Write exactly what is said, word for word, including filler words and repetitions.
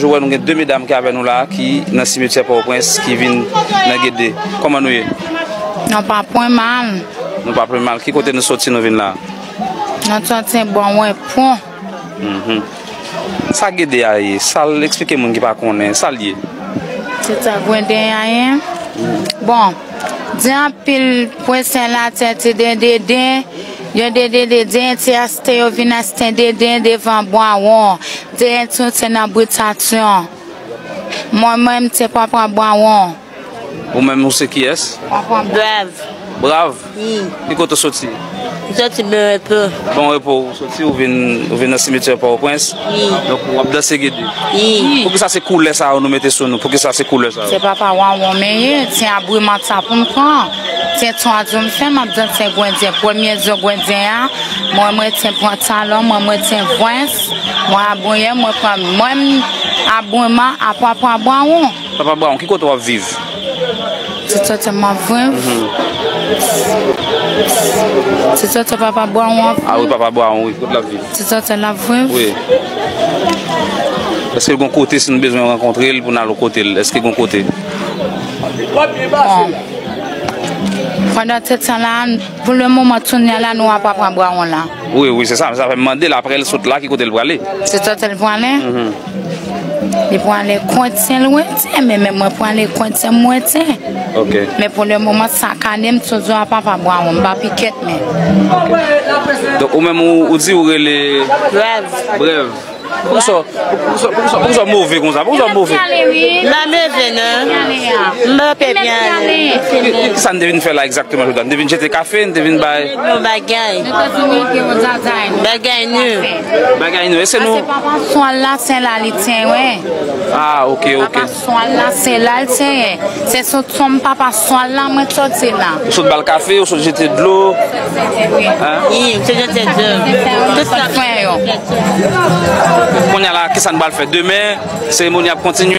Jodi a, nou gen de medam ki avè nou la, ki nan simetyè Pòtoprens, ki vin nan Gede. Kòman nou ye? Nou pa plen mal. Nou pa plen mal. Ki kote nou soti, nou vin la? Nou soti Bon Repo. Mhm. Sa Gede a ye? Sa l, eksplike moun ki pa konnen. Sa l ye? Se sa Gede a ye? Bon, di anpil pwensè latè te de deden, yo de de deden, te achte, yo vin achte deden devan Bwawon. Deden tou se nan Britasyon. Mwen menm, se papa Bwawon. Ou menm, ou se kiyès? Papa Brav. Brav? Wi. Ki kote w soti? M soti Bon Repo. Bon Repo, ou soti, ou vin, ou vin nan simetyè Pòtoprens. Wi. Donk, w ap danse Gede. Wi. Poukisa se koulè sa yo nou mete sou nou? Poukisa se koulè sa yo? Se papa Bwawon men ye, se abriman sa pou m pran. Se twa jou m fè, m ap danse Gredyen. Premye jou Gredyen a, mwen, mwen te pran talon, mwen, mwen te vwens, mwen abouye, mwen pran, mwen abouman a papa Bwawon. Papa Bwawon, ki kote w ap viv? Ti tòtè m ap viv. Mhm. Ti tòtè papa Bwawon ap viv. Ah wi, papa Bwawon, wi, kote l ap viv? Ti tòtè l ap viv. Wi. Èske gon kote, si nou bezwen rankontre l pou n al kote l, èske gon kote? Bon. Pandan tout tan la, pou le moman, kounye a la, nou a papa Bwawon la. Wi, wi, se sa, sa fè m mande l, apre l sot la, ki kote l prale? Se kote l prale? Mhm. Li prale Kretyen, l rete, men, men mwen prale Kretyen, m rete. Ok. Men pou le moman, sak ane, m toujou a papa Bwawon, m pa pikèt, men. Donk, ou menm, ou, ou di ou rele Brèv. Brèv. Poukisa, poukisa, poukisa, poukisa w move konsa? Poukisa w move? M pa move, non. M pa pè byen ale. Ki, ki, kisa n te vin fè la egzakteman jodi a? N te vin jete kafe, n te vin bay. Yon bagay. Bagay nou. Bagay nou. E se nou. Papa Swal la, se la li te, wi. Ah, ok, ok. Papa Swal la, se la li te. Se sou tonm papa Swal la, mwen soti la. Ou sot ba l kafe, ou sot jete dlo. Hein? Wi, m te jete dlo. Tout sa. Kounye a la, kisa n pral fè? Demen, seremoni ap kontinye.